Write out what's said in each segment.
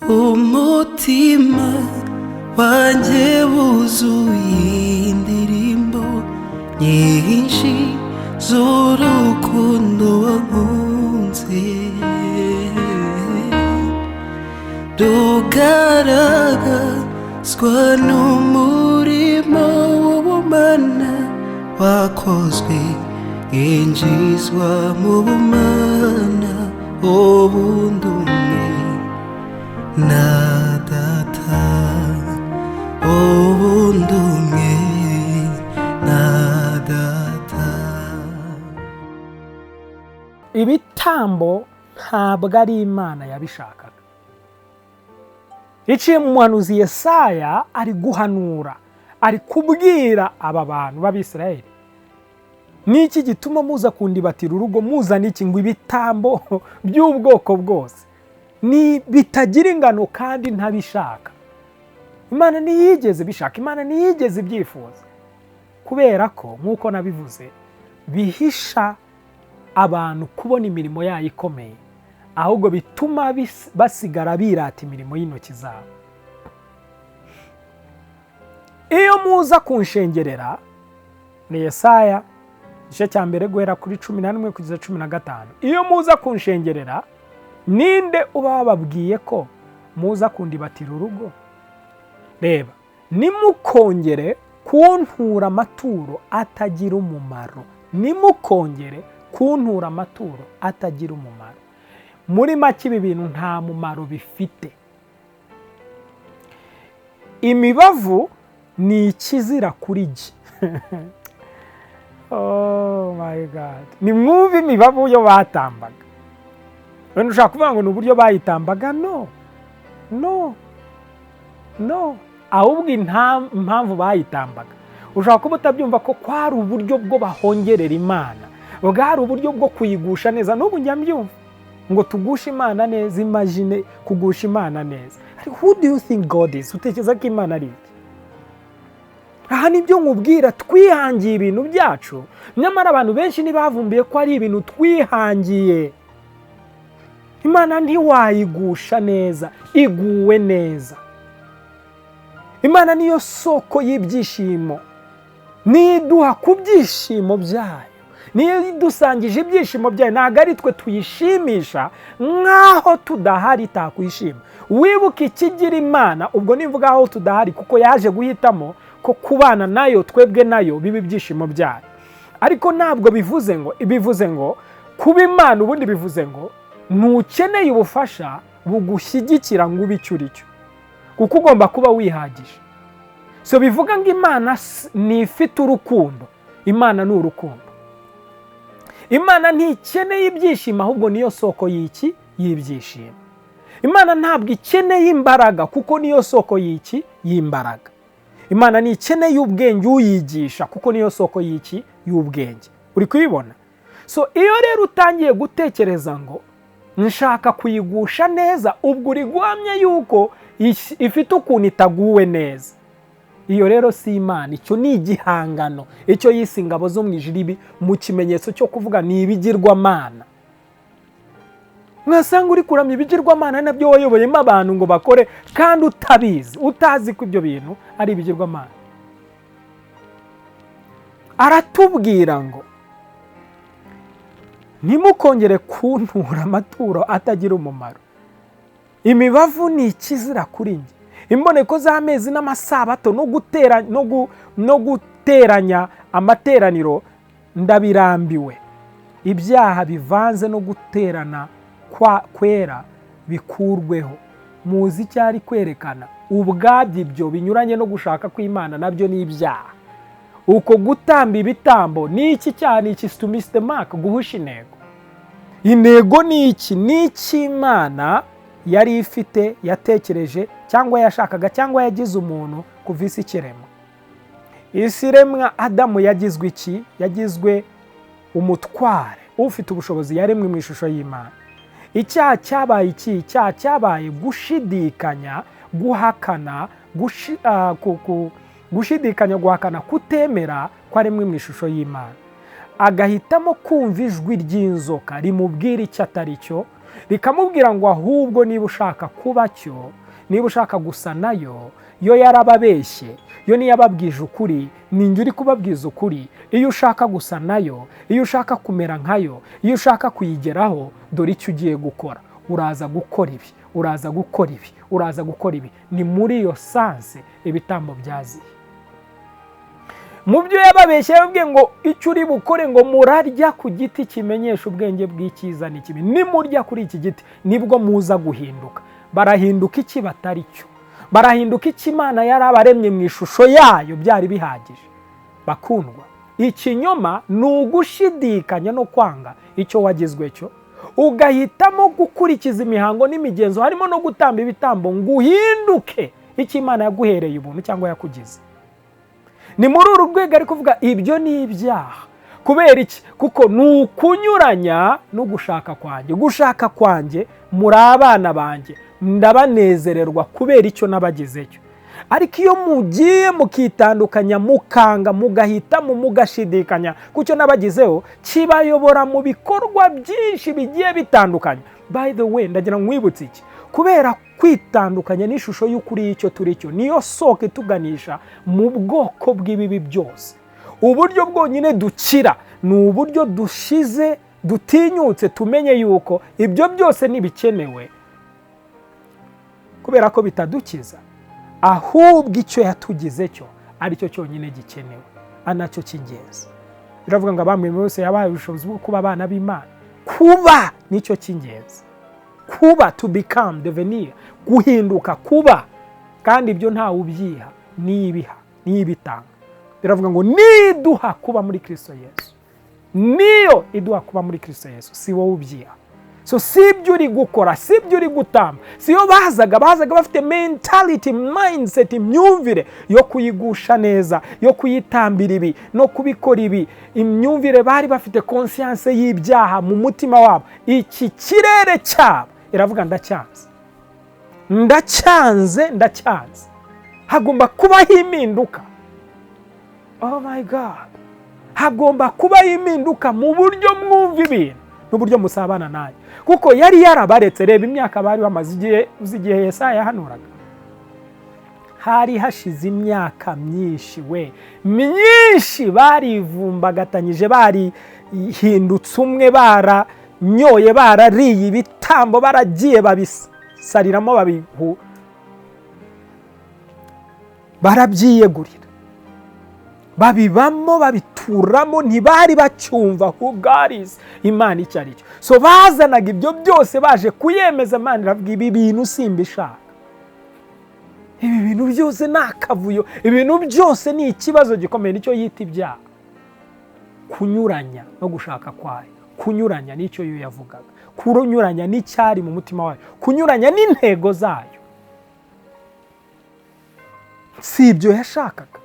Umutima wanjye wuzuye indirimbo nyinshi z'urukundo wankunze, rugaragazwa n'umurimo w'ubumana wakozwe, yinjizwa mu bumana, ubundi umwe na data, ubundi umwe na data. Ibitambo ntabwo ari Imana yabishakaga. Iciye mu muhanuzi Yesaya, ari guhanura, ari kubwira aba bantu b'Abisirayeli: "Niki gituma muza kundibatira urugo, muzana iki ngo ibitambo by'ubwoko bwose ni bitagira ingano kandi ntabishaka?" Imana ntiyigeze bishaka, Imana ntiyigeze ibyifuza, kubera ko nk'uko nabivuze, bihisha abantu kubona imirimo yayo ikomeye, ahubwo bituma basigara birata imirimo y'intoki zabo. "Iyo muza kunshengerera", ni Yesaya igice cya 1 guhera kuri 11 kugeza 15. "Iyo muza kunshengerera, ninde uba wababwiye ko muza kundibatira urugo? Reba, nimukongere kuntura amaturo atagira umumaro, nimukongere kuntura amaturo atagira umumaro." Muri make, ibi bintu nta mumaro bifite. Imibavu ni ikizira kuri jye. Oh my God! Nimwumve imibavu yo batambaga. Wenda ushobora kuvuga ngo ni uburyo bayitambaga. No, no, no, ahubwo impamvu bayitambaga ushobora kuba utabyumva, ko kwari uburyo bwo bahongerera Imana, bwari uburyo bwo kuyigusha neza. N'ubu njya mbyumva ngo tugushe Imana neza. Imagine kugusha Imana neza. Who do you think God is? Utekereza ko Imana ari iki? Aha nibyo nkubwira, twihangiye ibintu byacu, nyamara abantu benshi ntibavumbuye ko ari ibintu twihangiye. Imana ntiwayigusha neza, iguwe neza. Imana niyo soko y'ibyishimo, niyo iduha ku byishimo byayo, niyo idusangije ibyishimo byayo. Ntabwo ari twe tuyishimisha, nk'aho tudahari itakwishima. Wibuke ikigira Imana, ubwo nivuga aho tudahari, kuko yaje guhitamo ko kubana nayo, twebwe nayo, biba ibyishimo byayo. Ariko ntabwo bivuze ngo, bivuze ngo kuba Imana ubundi bivuze ngo ntukeneye ubufasha bugushyigikira ngo ube icyo uri cyo, kuko ugomba kuba wihagije. So bivuga ngo Imana ntifite urukundo, Imana ni urukundo. Imana ntikeneye ibyishimo, ahubwo niyo soko y'iki? Y'ibyishimo. Imana ntabwo ikeneye imbaraga, kuko niyo soko y'iki? Y'imbaraga. Imana ntikeneye ubwenge uyigisha, kuko niyo soko y'iki? Y'ubwenge. Uri kubibona? So iyo rero utangiye gutekereza ngo nshaka kuyigusha neza, ubwo uri guhamya yuko ifite ukuntu itaguwe neza. Iyo rero si Imana, icyo ni igihangano, icyo yise ingabo zo mu ijuru. Ibi mu kimenyetso cyo kuvuga ni ibigirwamana. Mwasanga uri kuramya ibigirwamana, nabyo wayoboyemo abantu ngo bakore, kandi utabizi, utazi ko ibyo bintu ari ibigirwamana. Aratubwira ngo "Ntimukongere kuntura amaturo atagira umumaro, imibavu ni ikizira kuri njye, imboneko z'amezi n'amasabato no guteranya amateraniro ndabirambiwe. Ibyaha bivanze no guterana kwera bikurweho." Muzi icyo ari kwerekana? Ubwabyo ibyo binyuranye no gushaka kw'Imana, nabyo ni ibyaha. Uko gutamba ibitambo ni iki cyaha? Ni iki? To miss the mark, guhusha intego. Intego ni iki? Ni icy'Imana yari ifite, yatekereje cyangwa yashakaga cyangwa yagize umuntu kuva isi ikiremwa. Isi iremwa, Adamu yagizwe iki? Yagizwe umutware ufite ubushobozi, yaremwe mu ishusho y'Imana. Icyaha cyabaye iki? Icyaha cyabaye gushidikanya, guhakana, gushidikanya, guhakana, kutemera ko aremwe mu ishusho y'Imana, agahitamo kumva ijwi ry'inzoka rimubwira icyo atari cyo. Rikamubwira ngo ahubwo niba ushaka kuba cyo, niba ushaka gusa nayo, yo yarababeshye, yo ntiyababwije ukuri, ninjye uri kubabwiza ukuri. Iyo ushaka gusa nayo, iyo ushaka kumera nkayo, iyo ushaka kuyigeraho, dore icyo ugiye gukora: uraza gukora ibi, uraza gukora ibi, uraza gukora ibi. Ni muri iyo sense ibitambo byaziye. Mu byo yababeshye, yababwiye ngo icyo uri bukore, ngo murarya ku giti kimenyesha ubwenge bw'icyiza n'ikibi. Nimurya kuri iki giti nibwo muza guhinduka. Barahinduka iki batari cyo? Barahinduka iki? Imana yarabaremye mu ishusho yayo, byari bihagije. Bakundwa, ikinyoma ni ugushidikanya no kwanga icyo wagizwe cyo, ugahitamo gukurikiza imihango n'imigenzo, harimo no gutamba ibitambo, ngo uhinduke icyo Imana yaguhereye ubuntu cyangwa yakugize. Ni muri uru rwego ari kuvuga ibyo ni ibyaha. Kubera iki? Kuko ni ukunyuranya no gushaka kwanjye. Gushaka kwanjye, muri abana banjye, ndabanezererwa kubera icyo nabagezeyo. Ariko iyo mugiye mukitandukanya, mukanga, mugahitamo, mugashidikanya ku cyo nabagezeho, kibayobora mu bikorwa byinshi bigiye bitandukanye. By the way, ndagira ngo nkwibutse iki: kubera kwitandukanya n'ishusho y'ukuri y'icyo turi cyo, niyo soko ituganisha mu bwoko bw'ibibi byose. Uburyo bwonyine dukira ni uburyo dushize, dutinyutse, tumenye yuko ibyo byose ntibikenewe kubera ko bitadukiza, ahubwo icyo yatugize cyo aricyo cyonyine gikenewe, ari nacyo cy'ingenzi. Biravuga ngo abamwemeye bose yabahaye ubushobozi bwo kuba abana b'Imana. Kuba nicyo cy'ingenzi, kuba, to become, devenir, guhinduka, kuba. Kandi ibyo ntawe ubyiha, nibiha, nibitanga. Biravuga ngo niduha kuba muri Kirisito Yesu, niyo iduha kuba muri Kirisito Yesu, si wowe ubyiha. So si ibyo uri gukora, si ibyo uri gutamba. Si yo bazaga bafite mentality, mindset, imyumvire yo kuyigusha neza, yo kuyitambira ibi no kubikora ibi. Imyumvire bari bafite, conscience y'ibyaha mu mutima wabo, iki kirere cyabo. Iravuga: "Ndacyanze, ndacyanze, ndacyanze, hagomba kubaho impinduka." Oh my God, hagomba kubaho impinduka mu buryo mwumva ibintu n'uburyo musabana nanjye, kuko yari yarabaretse. Reba imyaka bari bamaze igihe. Uzi igihe Yesaya yahanuraga? Hari hashize imyaka myinshi we, myinshi. Barivumbagatanyije, barihindutse umwe, baranyoye, barariye ibitambo, baragiye babisariramo, babihu, barabyiyegurira, babibamo, babituramo, ntibari bacyumva who God is, Imana icyo ari cyo. So bazanaga ibyo byose baje kuyemeza. Imana iravuga: "Ibi bintu simbishaka, ibi bintu byose ni akavuyo, ibintu byose ni ikibazo gikomeye." Nicyo yita ibyaha: kunyuranya no gushaka kwayo, kunyuranya n'icyo yo yavugaga, kunyuranya n'icyari mu mutima wayo, kunyuranya n'intego zayo. Si ibyo yashakaga,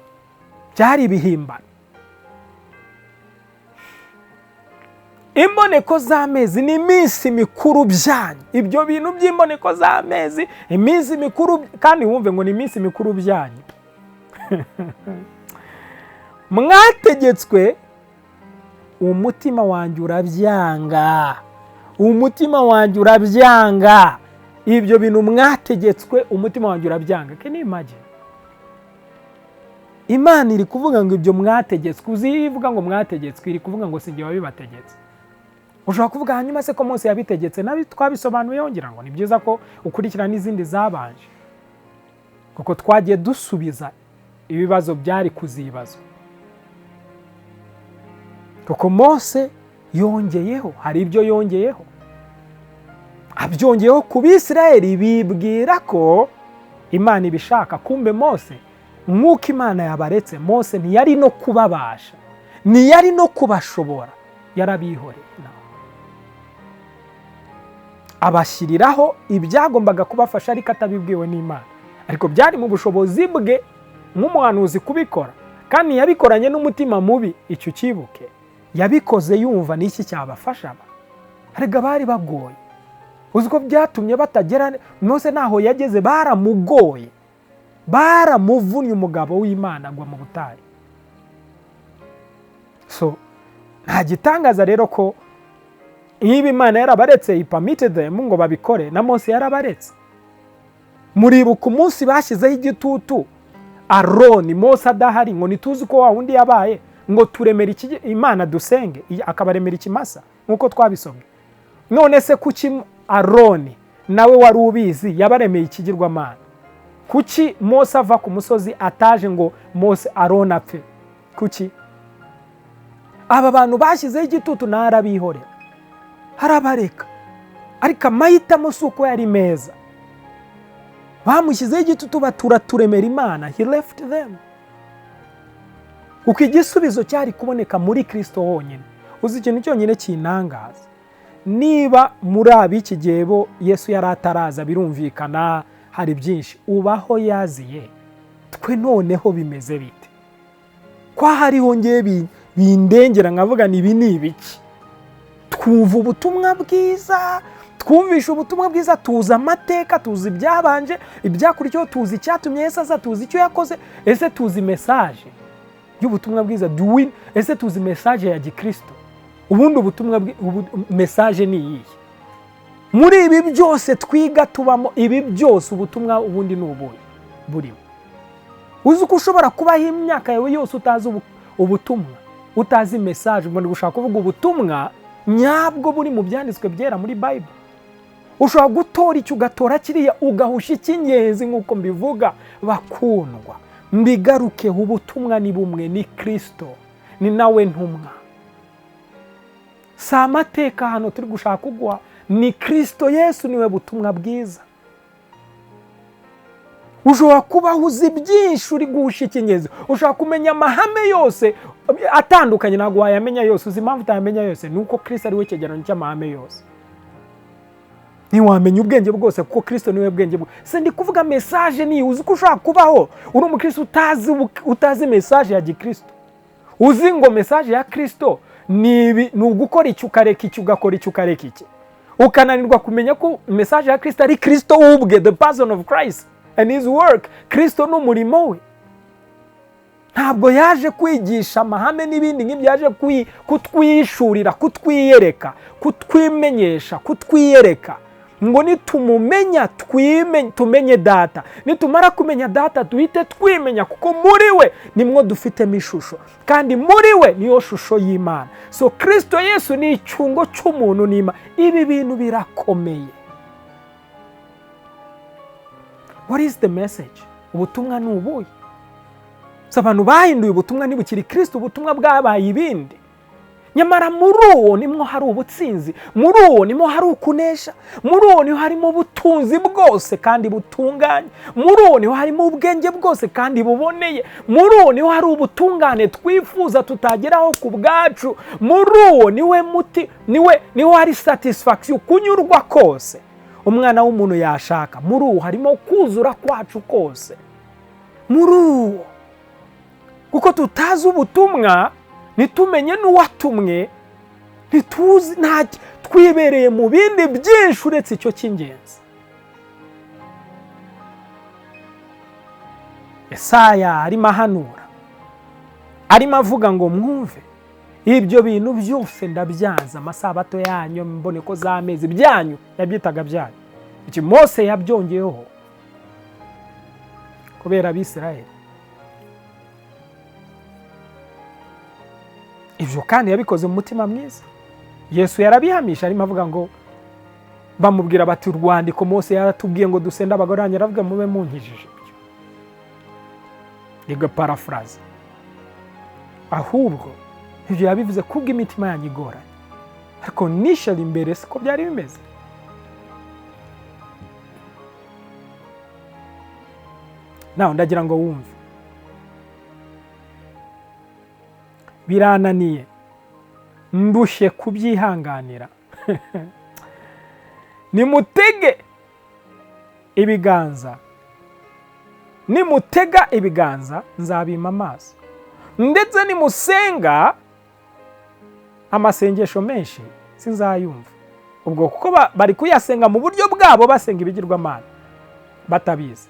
byari ibihimbano. Imboneko z'amezi n'iminsi mikuru byanyu, ibyo bintu by'imboneko z'amezi, iminsi mikuru, kandi wumve ngo ni iminsi mikuru byanyu mwategetswe, umutima wanjye urabyanga, umutima wanjye urabyanga. Ibyo bintu mwategetswe, umutima wanjye urabyanga. Can you imagine? Imana iri kuvuga ngo ibyo mwategetswe. Uzi iyo ivuga ngo mwategetswe, iri kuvuga ngo si njye wabibategetse. Ushobora kuvuga: "Hanyuma se ko Mose yabitegetse?" Nabi twabisobanuye. Ngira ngo ni byiza ko ukurikira n'izindi zabanje, kuko twagiye dusubiza ibibazo byari kuzibazwa, kuko Mose yongeyeho, hari ibyo yongeyeho, abyongeyeho ku Bisirayeli, bibwira ko Imana ibishaka. Kumbe Mose, nk'uko Imana yabaretse, Mose ntiyari no kubabasha, ntiyari no kubashobora, yarabihoreye, abashyiriraho ibyagombaga kubafasha, ariko atabibwiwe n'Imana. Ariko byari mu bushobozi bwe nk'umuhanuzi kubikora, kandi yabikoranye n'umutima mubi, icyo ucyibuke. Yabikoze yumva n'iki cyabafasha. Ariko bari bagoye. Uzi ko byatumye batagera? Mose ntaho yageze, baramugoye, baramuvunnye, umugabo w'Imana agwa mu butayu. So nta gitangaza rero ko Niba Imana yarabaretse, he permitted them ngo babikore, na Mose yarabaretse. Muribuka umunsi bashyizeho igitutu Aroni, Mose adahari, ngo ntituzi ko wa wundi yabaye, ngo turemere iki Imana dusenge, akabaremera ikimasa nk'uko twabisomye. None se kuki Aroni nawe wari ubizi yabaremeye ikigirwamana? Kuki Mose ava ku musozi ataje ngo Mose Aroni apfe? Kuki aba bantu bashyizeho igitutu? Ntarabihorera, harabareka, ariko amahitamo si uko yari meza. Bamushyizeho igitutu batura turemera Imana, he left them, kuko igisubizo cyari kuboneka muri Kirisito honyine. Uzi ikintu cyonyine kinangaza? Niba muri ab'iki gihe bo Yesu yari ataraza, birumvikana, hari byinshi ubaho yaziye. Twe noneho bimeze bite? Ko hariho ngewe bindengera nkavuga ni ibi ni ibiki? Twumva ubutumwa bwiza, twumvisha ubutumwa bwiza, tuzi amateka, tuzi ibyabanje, ibyakurikiyeho, tuzi icyatumye Yesu aza, tuzi icyo yakoze. Ese tuzi message y'ubutumwa bwiza? Ese tuzi message ya gikristo? Ubundi ubutumwa, message ni iyihe muri ibi byose twiga, tubamo ibi byose? Ubutumwa ubundi ni ubuhe burimo? Uzi ko ushobora kubaho imyaka yawe yose utazi ubutumwa, utazi message? Ubwo gushaka kuvuga ubutumwa nyabwo buri mu byanditswe byera, muri Bible. Ushobora gutora icyo, ugatora kiriya, ugahusha icy'ingenzi. Nk'uko mbivuga, bakundwa, mbigarukeho, ubutumwa ni bumwe, ni Kirisito, ni nawe ntumwa. Si amateka hano turi gushaka kuguha, ni Kirisito Yesu, niwe butumwa bwiza. Ushobora kubaho uzi byinshi, uri guhusha icy'ingenzi. Ushobora kumenya amahame yose atandukanye, ntabwo wayamenya yose. Uzi impamvu utayamenya yose? Ni uko Kirisito ari we cyegeranyo cy'amahame yose. Ntiwamenya ubwenge bwose, kuko Kirisito niwe bwenge bwose. Se ndi kuvuga message ni, uzi ko ushobora kubaho uri umukristo utazi message ya gikristo? Uzi ngo message ya Kirisito ni ibi, ni ugukora iki, ukareka iki, ugakora iki, ukareka iki, ukananirwa kumenya ko message ya Kirisito ari Kirisito ubwe, the person of Christ and his work. Kirisito ni umurimo we. Ntabwo yaje kwigisha amahame n'ibindi nk'ibyo, yaje kutwishurira, kutwiyereka, kutwimenyesha, kutwiyereka, ngo nitumumenya tumenye Data, nitumara kumenya Data duhite twimenya, kuko muri we nimwo dufitemo ishusho, kandi muri we niyo shusho y'Imana. So Kirisito Yesu ni icyungo cy'umuntu n'Imana. Ibi bintu birakomeye. What is the message? Ubutumwa ni ubuhe? So abantu bahinduye ubutumwa, ntibukiri Kirisito, ubutumwa bwabaye ibindi. Nyamara muri uwo nimwo hari ubutsinzi, muri uwo nimwo hari ukunesha, muri uwo niho harimo ubutunzi bwose kandi butunganye, muri uwo niho harimo ubwenge bwose kandi buboneye, muri uwo niho hari ubutungane twifuza tutageraho ku bwacu, muri uwo niwe muti, niwe niho hari satisfaction, kunyurwa kose umwana w'umuntu yashaka. Muri uwo harimo kuzura kwacu kose, muri uwo. Kuko tutazi ubutumwa, ntitumenye n'uwatumwe, ntituzi, nta twibereye mu bindi byinshi uretse icyo cy'ingenzi. Esaya arimo ahanura, arimo avuga ngo mwumve, ibyo bintu byose ndabyanze, amasabato yanyu, imboneko z'amezi byanyu, yabyitaga byanyu. Iki Mose yabyongeyeho kubera Abisirayeli. Ibyo kandi yabikoze mu mutima mwiza. Yesu yarabihamisha, arimo avuga ngo bamubwira bati urwandiko Mose yaratubwiye ngo dusende abagore banyu, aravuga mube munkijije ibyo. Niga paraphrase. Ahubwo ibyo yabivuze kubw'imitima yanyu igoranye, ariko nishari imbere siko byari bimeze. Nawe ndagira ngo wumve, birananiye, ndushye kubyihanganira. Nimutege ibiganza, nimutega ibiganza nzabima amaso, ndetse nimusenga amasengesho menshi sinzayumva. Ubwo kuko bari kuyasenga mu buryo bwabo, basenga ibigirwamana batabizi.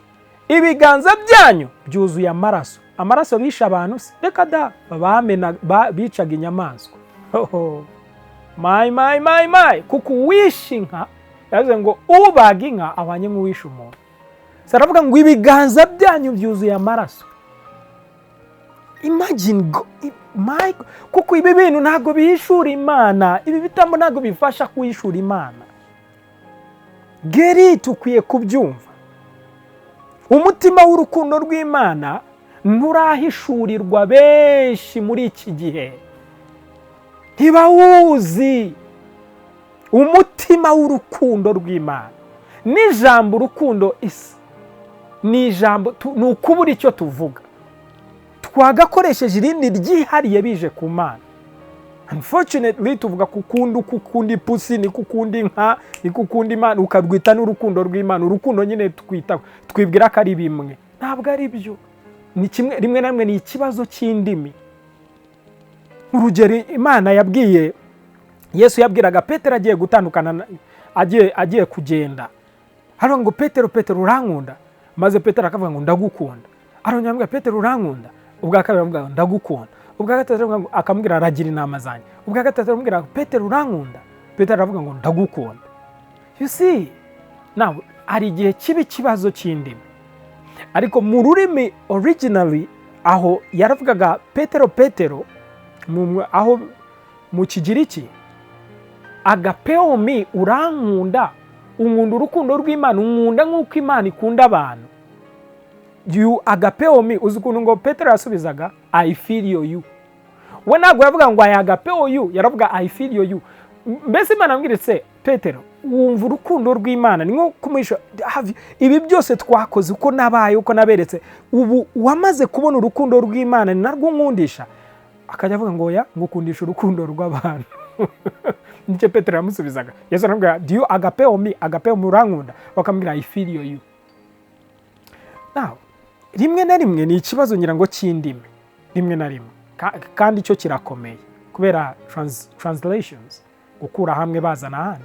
Ibiganza byanyu byuzuye amaraso. Amaraso bishe abantu se? Reka da, bamena, bicaga inyamaswa. Hoho. My, my, my, my! Kuko uwishe inka, yavuze ngo ubaga inka abanye nk'uwishe umuntu. So aravuga ngo ibiganza byanyu byuzuye amaraso. Imagine my, kuko ibi bintu ntabwo bihishura Imana, ibi bitambo ntabwo bifasha kuhishura Imana. Get, ukwiye kubyumva. Umutima w'urukundo rw'Imana nturahishurirwa benshi muri iki gihe, ntibawuzi umutima w'urukundo rw'Imana. N'ijambo urukundo isi ni ijambo ni ukubura icyo tuvuga. Twagakoresheje irindi ryihariye bije ku Mana. Unfortunately, tuvuga kukunda uko ukunda ipusi, niko ukunda inka, niko ukunda Imana, ukarwita n'urukundo rw'Imana. Urukundo nyine twita, twibwira ko ari bimwe, ntabwo ari byo. Ni kimwe, rimwe na rimwe ni ikibazo cy'indimi. Urugero, Imana yabwiye Yesu, yabwiraga Petero agiye gutandukana agiye kugenda, hariya ngo: "Petero, Petero, urankunda?" Maze Petero akavuga ngo: "Ndagukunda." Arongera aramubwira: "Petero, urankunda?" Ubwa kabiri aramubwira ngo: "Ndagukunda." Ubwa gatatu aravuga akamubwira: "Aragira intama zanjye." Ubwa gatatu aramubwira: "Petero, urankunda?" Petero aravuga ngo: "Ndagukunda." You see now, hari igihe kiba ikibazo cy'indimi, ariko mu rurimi originally aho yaravugaga Petero, Petero, aho mu Kigiriki agapeo me, urankunda, unkunda urukundo rw'Imana, unkunda nk'uko Imana ikunda abantu, you agapeo me? Uzi ukuntu ngo Petero yasubizaga? "I phileo you." We ntabwo yavuga ngo "I agapeo you", yaravuga "I phileo you". Mbese Imana ambwiritse: "Petero, wumva urukundo rw'Imana?" Ni nko kumuhisha ibi byose twakoze, uko nabaye, uko naberetse, ubu wamaze kubona urukundo rw'Imana, ni narwo nkundisha. Akajya avuga ngo: "Oya, ngukundisha urukundo rw'abantu." Nicyo Petero yamusubizaga. Yesu aramubwira: "Do you agapeo me? Agapeo me, urankunda?" Bakamubwira: "I phileo you." Now, rimwe na rimwe ni ikibazo ngira ngo cy'indimi, rimwe na rimwe. Kandi cyo kirakomeye kubera translations, gukura hamwe bazana ahandi.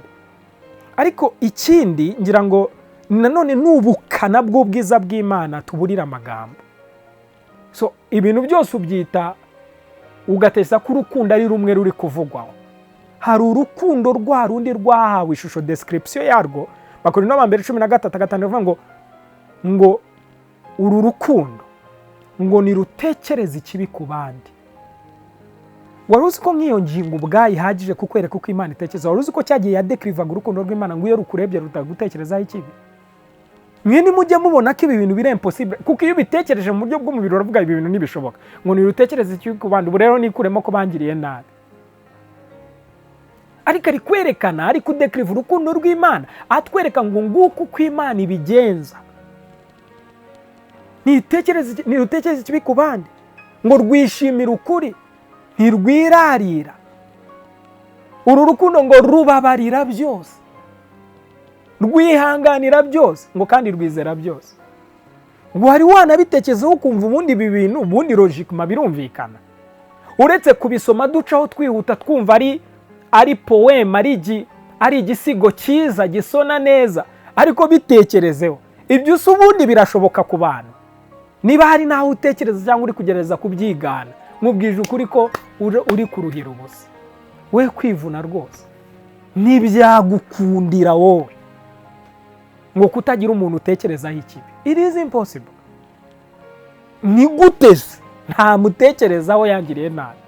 Ariko ikindi ngira ngo nanone ni ubukana bw'ubwiza bw'Imana tuburira amagambo. So ibintu byose ubyita, ugatesa ko urukundo ari rumwe ruri kuvugwaho. Hari urukundo rwa rundi rwahawe ishusho, description yarwo, Bakorinto ba mbere 13:5 bavuga ngo uru rukundo ngo nirutekereze ikibi ku bandi. Wari uzi ko nk'iyo ngingo ubwayo ihagije kukwereka uko Imana itekereza? Wari uzi ko cyagiye yadekirivaga urukundo rw'Imana ngo iyo rukurebye rutagutekerezaho ikibi? Mwe nimujya mubona ko ibi bintu biri impossible, kuko iyo ubitekereje mu buryo bw'umubiri uravuga: "Ibi bintu ntibishoboka." Ngo nirutekereze ikibi ku bandi. Ubu rero nikuremo ko bangiriye nabi, ariko ari kwerekana, ari kudekiriva urukundo rw'Imana, atwereka ngo nguku uko Imana ibigenza. Ntirutekereze ikibi ku bandi, ngo rwishimire ukuri, ntirwirarira. Uru rukundo ngo rubabarira byose, rwihanganira byose, ngo kandi rwizera byose. Wari wanabitekerezaho ukumva ubundi ibi bintu, ubundi logiquement birumvikana, uretse kubisoma ducaho twihuta, twumva ari poème, ari igisigo cyiza gisona neza? Ariko bitekerezeho, ibyo usa ubundi birashoboka ku bantu? Niba hari n'aho utekereza cyangwa uri kugerageza kubyigana, nkubwije ukuri ko uri kuruhira ubusa. We kwivuna rwose, ntibyagukundira wowe ngo kutagira umuntu utekerezaho ikibi. It is impossible. Ni gute se ntamutekerezaho yangiriye nabi?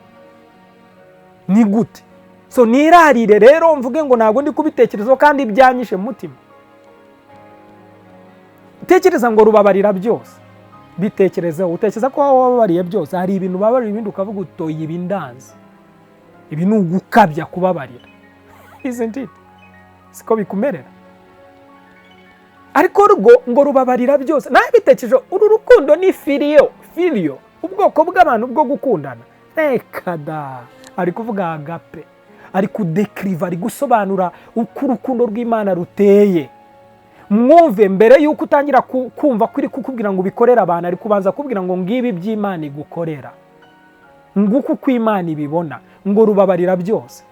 Ni gute? So nirarire rero mvuge ngo ntabwo ndi kubitekerezaho kandi byanyishe mu mutima? Utekereza ngo rubabarira byose, bitekerezeho. Utekereza ko waba wababariye byose? Hari ibintu ubabarira, ibindi ukavuga utoye: "Ibi ndanze, ibi ni ugukabya kubabarira." Isn't it? Siko bikumerera? Ariko rwo ngo rubabarira byose. Nawe bitekereje, uru rukundo ni phileo, phileo, ubwoko bw'abantu bwo gukundana? Reka da! Ari kuvuga agape, ari kudekiriva, ari gusobanura uko urukundo rw'Imana ruteye. Mwumve, mbere y'uko utangira kumva ko iri kukubwira ngo ubikorere abantu, ari kubanza kubwira ngo ngibi by'Imana igukorera, nguko uko Imana ibibona. Ngo rubabarira byose.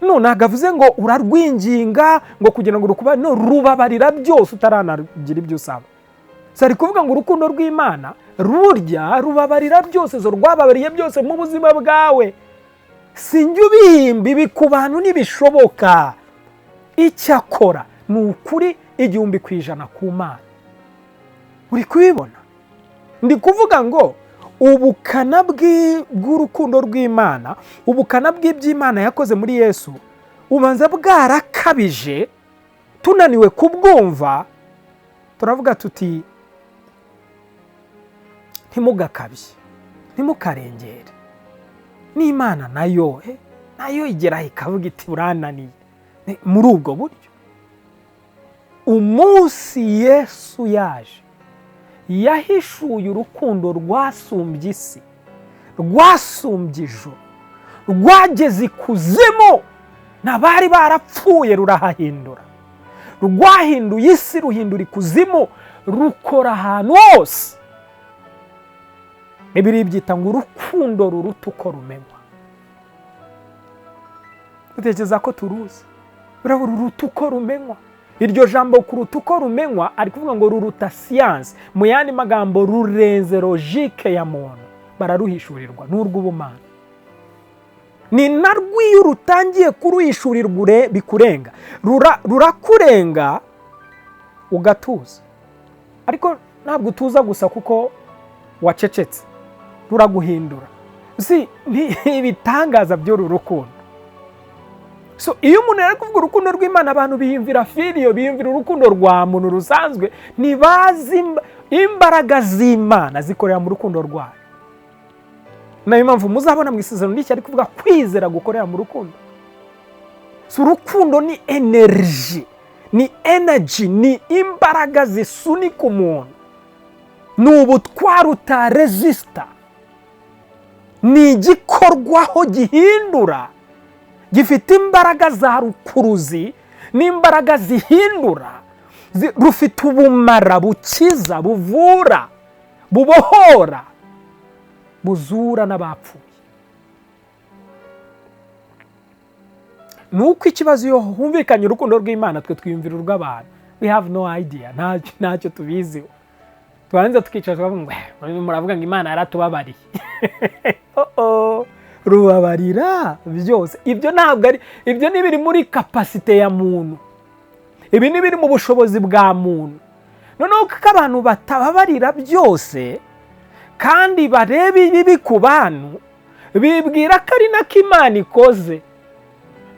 No, ntabwo avuze ngo urarwinginga ngo kugira ngo rukuba. No, rubabarira byose utaranagira ibyo usaba. Si ari kuvuga ngo urukundo rw'Imana rurya rubabarira byose, zo rwababariye byose mu buzima bwawe. Sinjye ubihimba, ibi ku bantu ntibishoboka. Icyakora ni ukuri 1000% ku Mana. Uri kubibona? Ndi kuvuga ngo ubukana bw'urukundo rw'Imana, ubukana bw'iby'Imana yakoze muri Yesu, ubanza bwarakabije, tunaniwe kubwumva. Turavuga tuti: "Ntimugakabye, ntimukarengere." N'Imana nayo igeraho ikavuga iti: "Burananiye." Muri ubwo buryo, umunsi Yesu yaje, yahishuye urukundo rwasumbye isi, rwasumbye ijuru, rwageze ikuzimu n'abari barapfuye rurahahindura. Rwahinduye isi, ruhindura ikuzimu, rukora ahantu hose. Bibiliya byita ngo urukundo ruruta uko rumenywa. Dutekereza ko turuzi, ruruta uko rumenywa. Iryo jambo "kuruta uko rumenywa", ari kuvuga ngo ruruta siyansi. Mu yandi magambo, rurenze logique ya muntu. Bararuhishurirwa n'urw'ubumana. Ni narwo iyo rutangiye kuruhishurirwa bikurenga, rurakurenga ugatuza. Ariko ntabwo utuza gusa kuko wacecetse, ruraguhindura. Si ibitangaza by'uru rukundo. So iyo umuntu ari kuvuga urukundo rw'Imana, abantu biyumvira filiyo, biyumvira urukundo rwa muntu rusanzwe, ntibazi imbaraga z'Imana zikorera mu rukundo rwayo. Nayo mpamvu muzabona mu Isezerano Rishya ari kuvuga kwizera gukorera mu rukundo. So urukundo ni energy, ni energy, ni imbaraga zisunika umuntu, ni ubutwari utaresista, ni igikorwaho gihindura, gifite imbaraga za rukuruzi n'imbaraga zihindura, rufite ubumara bukiza, buvura, bubohora, buzura n'abapfuye. Ni uko ikibazo, iyo humvikanye urukundo rw'Imana, twe twiyumvira urw'abantu. We have no idea, ntacyo tubiziho. Tubanza tukicara tukavuga ngo: "Muravuga ngo Imana yaratubabariye." Oh, rubabarira byose. Ibyo ntabwo ari ibyo, ni biri muri capacité ya muntu, ibi ni biri mu bushobozi bwa muntu. Noneho kuko abantu batababarira byose kandi bareba ibibi ku bantu, bibwira ko ari nako Imana ikoze,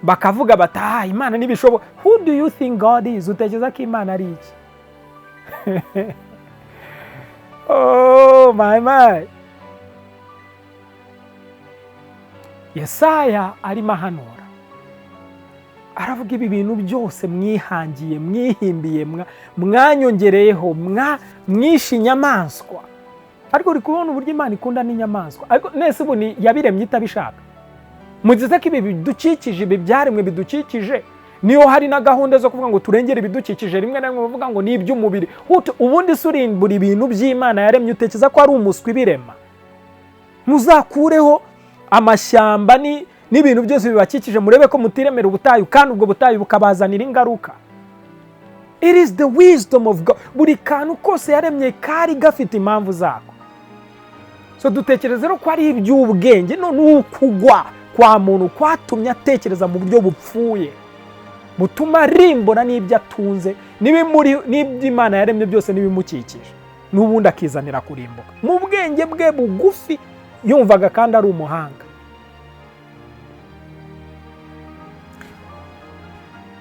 bakavuga bati: "Ah, Imana ntibishoboka." Who do you think God is? Utekereza ko Imana ari iki? Oh my my! Yesaya arimo ahanura, aravuga: "Ibi bintu byose mwihangiye, mwihimbiye, mwanyongereyeho, mwishe inyamaswa." Ariko uri kubona uburyo Imana ikunda n'inyamaswa? Ariko nese ubu ni yabiremye itabishaka? Mugize ko ibi bidukikije, ibi byaremwe bidukikije, niyo hari na gahunda zo kuvuga ngo turengere ibidukikije, rimwe na rimwe bavuga ngo ni iby'umubiri. Ubundi se urimbura ibintu by'Imana yaremye, utekereza ko ari umuswa ibirema? Muzakureho amashyamba n'ibintu byose bibakikije, murebe ko mutiremera ubutayu, kandi ubwo butayu bukabazanira ingaruka. It is the wisdom of God. Buri kantu kose yaremye kari gafite impamvu zako. So dutekereza rero ko ari iby'ubwenge. None ukugwa kwa muntu kwatumye atekereza mu buryo bupfuye, butuma arimbura n'ibyo atunze, n'ibyo Imana yaremye byose n'ibimukikije, n'ubundi akizanira kurimbuka mu bwenge bwe bugufi yumvaga kandi ari umuhanga.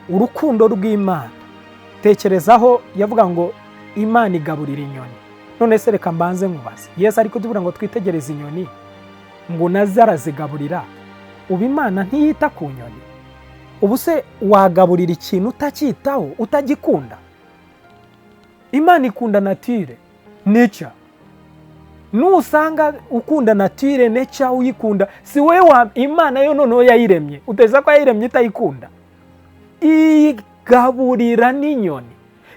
Urukundo rw'Imana, tekerezaho, yavuga ngo Imana igaburira inyoni. None se reka mbanze nkubaze: Yesu ari kutubwira ngo twitegereze inyoni, ngo nazo arazigaburira. Ubu Imana ntiyita ku nyoni? Ubu se wagaburira ikintu utacyitaho, utagikunda? Imana ikunda nature, nature. Nusanga ukunda nature, nature uyikunda, si wowe wa Imana yo noneho yayiremye, uteza ko yayiremye itayikunda? Igaburira n'inyoni.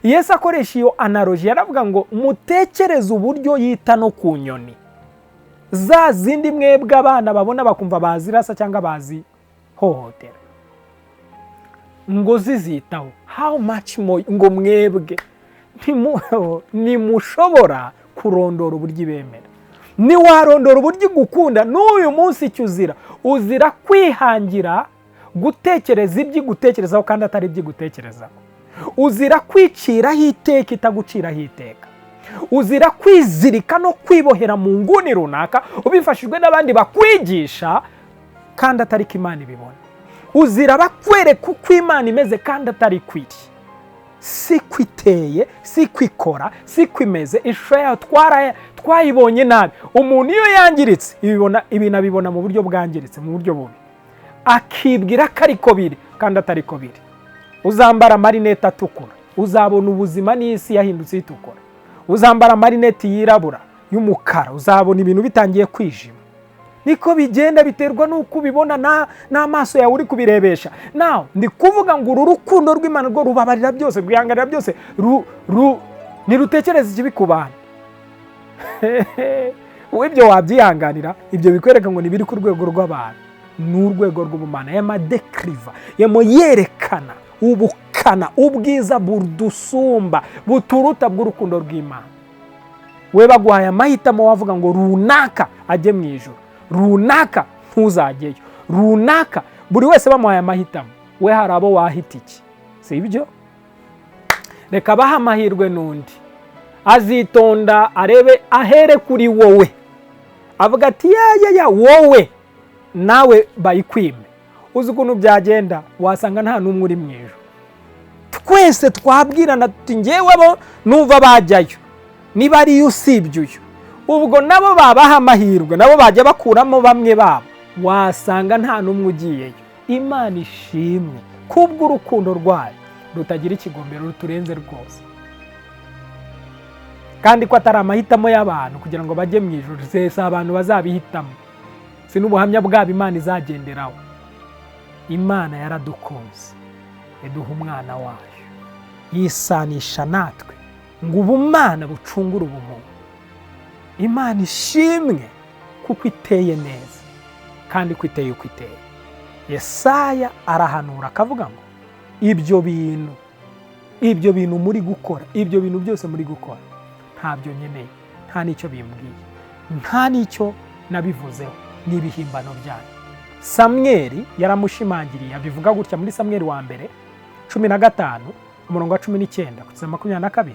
Yesu akoresha iyo analogy, yaravuga ngo mutekereze uburyo yita no ku nyoni, za zindi mwebwe abana babona bakumva bazirasa cyangwa bazihohotera, ngo zizitaho, how much more ngo mwebwe ntimushobora kurondora uburyo ibemera? Ntiwarondora uburyo igukunda. N'uyu munsi icyo uzira, Uzira kwihangira gutekereza iby'igutekerezaho kandi atari iby'igutekerezaho. Uzira kwiciraho iteka itaguciraho iteka. Uzira kwizirika no kwibohera mu nguni runaka ubifashijwe n'abandi bakwigisha kandi atari ko Imana ibibona. Uzira bakwereka uko Imana imeze kandi atari kwiri. Si ko iteye, si ko ikora, si ko imeze. Ishusho yayo twayibonye nabi. Umuntu iyo yangiritse, ibintu abibona mu buryo bwangiritse, mu buryo bubi, akibwira ko ariko biri kandi atari ko biri. Uzambara amarinete atukura, uzabona ubuzima n'isi yahindutse itukura. Uzambara amarinete yirabura y'umukara, uzabona ibintu bitangiye kwijima. Niko bigenda, biterwa n'uko ubibona n'amaso yawe uri kubirebesha. Nawe ndi kuvuga ngo uru rukundo rw'Imana rwo rubabarira byose, rwihanganira byose, ntirutekereza ikibi ku bantu. Wowe ibyo wabyihanganira, ibyo bikwereka ngo ntibiri ku rwego rw'abantu, ni urwego rw'ubumana. Y'amadekiriva yamo yerekana ubukana, ubwiza budusumba, buturuta bw'urukundo rw'Imana. We baguhaye amahitamo, wavuga ngo runaka ajye mu ijuru, runaka ntuzajyeyo, runaka, buri wese bamuhaye amahitamo, we hari abo wahita iki? Si ibyo? Reka bahe amahirwe n'undi azitonda arebe, ahere kuri wowe, avuga ati ya ya ya, wowe nawe bayikwime. Uzi ukuntu byagenda? Wasanga nta n'umwe uri mu ijuru. Twese twabwirana tuti ngewe bo numva bajyayo, niba ariyo usibye uyu. Ubwo nabo babaha amahirwe, nabo bajya bakuramo bamwe babo, wasanga nta n'umwe ugiyeyo. Imana ishimwe kubw'urukundo rwayo rutagira ikigombero, ruturenze rwose, kandi ko atari amahitamo y'abantu kugira ngo bajye mu ijuru. Si abantu bazabihitamo, si n'ubuhamya bwabo Imana izagenderaho. Imana yaradukunze, iduha umwana wayo, yisanisha natwe ngo ubumana bucungure ubumuntu. Imana ishimwe kuko iteye neza kandi ko iteye uko iteye. Yesaya arahanura akavuga ngo ibyo bintu muri gukora, ibyo bintu byose muri gukora, ntabyo nkeneye, nta n'icyo bimbwiye, nta n'icyo nabivuzeho, ni ibihimbano byanyu. Samweri yaramushimangiriye, abivuga gutya muri Samweri wa mbere 15, umurongo wa 19 kugeza 22.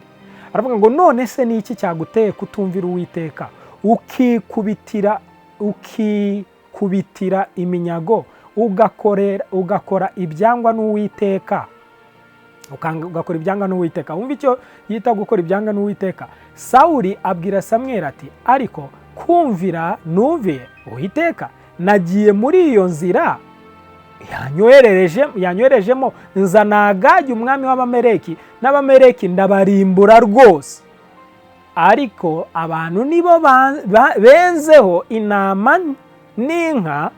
Aravuga ngo none se ni iki cyaguteye kutumvira Uwiteka, ukikubitira iminyago, ugakora ibyangwa n'Uwiteka, ugakora ibyangwa n'Uwiteka? Wumva icyo yita gukora ibyangwa n'Uwiteka. Sawuli abwira Samweli ati ariko kumvira numviye Uwiteka, nagiye muri iyo nzira yanyoherejemo, nzana Agagi umwami w'Abameleki, n'Abameleki ndabarimbura rwose. Ariko abantu nibo benzeho intama n'inka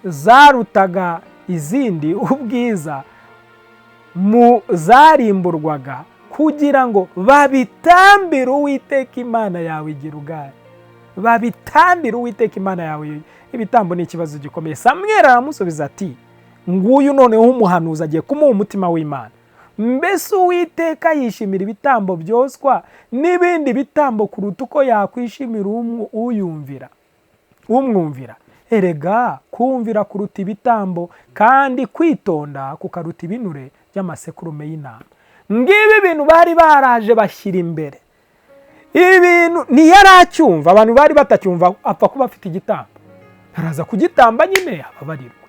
zarutaga izindi ubwiza mu zarimburwaga, kugira ngo babitambire Uwiteka Imana yawe i Gilugali, babitambire Uwiteka Imana yawe. Ibitambo ni ikibazo gikomeye. Samweli aramusubiza ati nguyu noneho umuhanuzi agiye kumuha umutima w'Imana. Mbese Uwiteka yishimira ibitambo byoswa n'ibindi bitambo kuruta uko yakwishimira uyumvira, umwumvira? Erega kumvira kuruta ibitambo, kandi kwitonda kukaruta ibinure by'amasekurume y'intama. Ngibi ibintu bari baraje bashyira imbere. Ibintu ntiyari acyumva, abantu bari batacyumva, apfa kuba afite igitambo araza kugitamba nyine ababarirwa.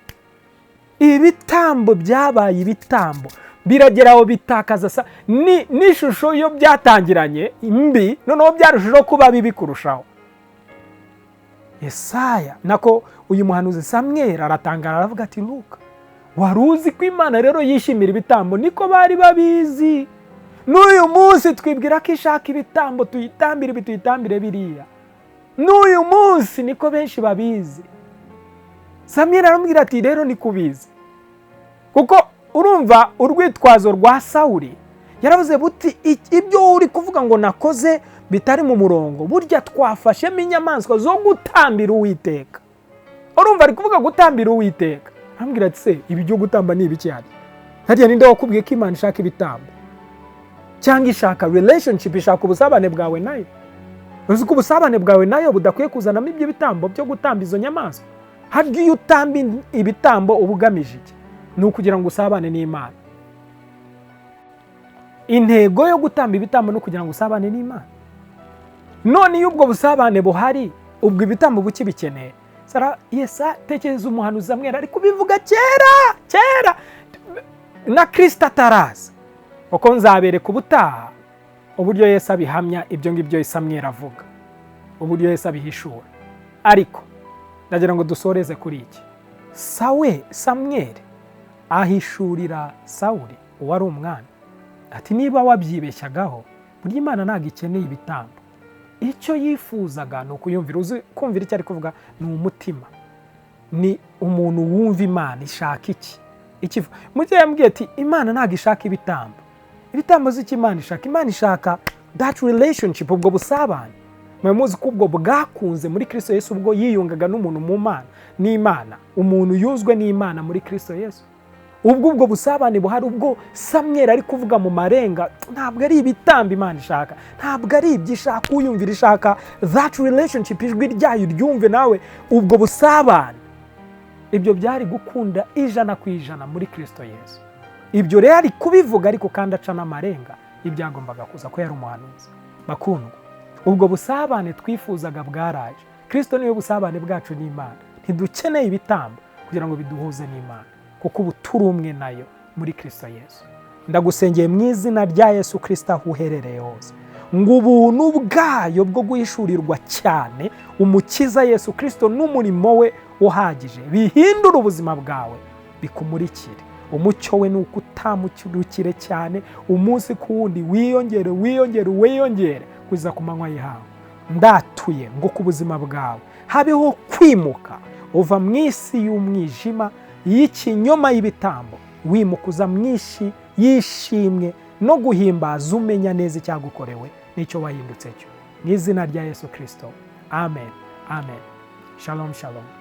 Ibitambo byabaye ibitambo, biragera aho bitakaza sa n'ishusho iyo byatangiranye mbi, noneho byarushijeho kuba bibi kurushaho. Yesaya, nako uyu muhanuzi Samweli, aratangara, aravuga ati luka, wari uzi ko Imana rero yishimira ibitambo? Niko bari babizi. N'uyu munsi twibwira ko ishaka ibitambo, tuyitambire ibi, tuyitambire biriya. N'uyu munsi niko benshi babizi. Samweli aramubwira ati rero niko ubizi. Kuko urumva urwitwazo rwa Sawuli, yaravuze buti ibyo uri kuvuga ngo nakoze bitari mu murongo, burya twafashemo inyamaswa zo gutambira Uwiteka. Urumva ari kuvuga gutambira Uwiteka. Arambwira ati se ibi byo gutamba ni ibiki? Hariya ninde wakubwiye ko Imana ishaka ibitambo, cyangwa ishaka relationship, ishaka ubusabane bwawe nayo? Uzi ko ubusabane bwawe nayo budakwiye kuzanamo ibyo bitambo byo gutamba izo nyamaswa? Harya iyo utamba ibitambo uba ugamije iki? Ni ukugira ngo usabane n'Imana. Intego yo gutamba ibitambo ni ukugira ngo usabane n'Imana. None iyo ubwo busabane buhari, ubwo ibitambo bukibikeneye? Yesa, tekereza umuhanuzi Samweli ari kubivuga kera kera na Kirisito ataraza, kuko nzabereka ubutaha uburyo Yesu abihamya ibyo ngibyo Samweli avuga, uburyo Yesu abihishura. Ariko ndagira ngo dusoreze kuri iki. Sawe Samweli ahishurira Sawuli uwari umwami ati: "Niba wabyibeshyagaho, burya Imana ntabwo ikeneye ibitambo. Icyo yifuzaga ni ukuyumvira." Uzi kumvira icyo ari kuvuga? Ni umutima, ni umuntu wumva Imana ishaka iki. Mu gihe yambwiye ati: "Imana ntabwo ishaka ibitambo." Ibitambo si icyo Imana ishaka. Imana ishaka that relationship, ubwo busabane. Mwe muzi ko ubwo bwakunze muri Kristo Yesu, ubwo yiyungaga n'umuntu mu Mana n'Imana, umuntu yuzwe n'Imana muri Kristo Yesu. Ubwo busabane buhari, ubwo Samweli ari kuvuga mu marenga, ntabwo ari ibitambo Imana ishaka, ntabwo ari ibyo ishaka. Uyumvira, ishaka that relationship, ijwi ryayo ryumve nawe, ubwo busabane. Ibyo byari gukunda 100% muri Kristo Yesu. Ibyo rero ari kubivuga, ariko kandi aca n'amarenga y'ibyagombaga kuza, ko yari umuhanuzi. Bakundwa, ubwo busabane twifuzaga bwaraje. Kristo niwe busabane bwacu n'Imana. Ntidukeneye ibitambo kugira ngo biduhuze n'Imana, kuko ubu turi umwe nayo muri Kristo Yesu. Ndagusengeye mu izina rya Yesu Kristo, aho uherereye hose, ngo ubuntu bwayo bwo guhishurirwa cyane Umukiza Yesu Kristo n'umurimo we uhagije bihindura ubuzima bwawe, bikumurikire. Umucyo we ni uko utamukirukire cyane umunsi ku wundi, wiyongere, wiyongere, wiyongere kugeza ku manywa y'ihangu. Ndatuye ngo ku buzima bwawe habeho kwimuka, uva mu isi y'umwijima, y'ikinyoma, y'ibitambo, wimuka uza mu isi y'ishimwe no guhimbaza, umenya neza icyagukorewe n'icyo wahindutse cyo. Mu izina rya Yesu Kirisito, amen, amen. Shalom, shalom.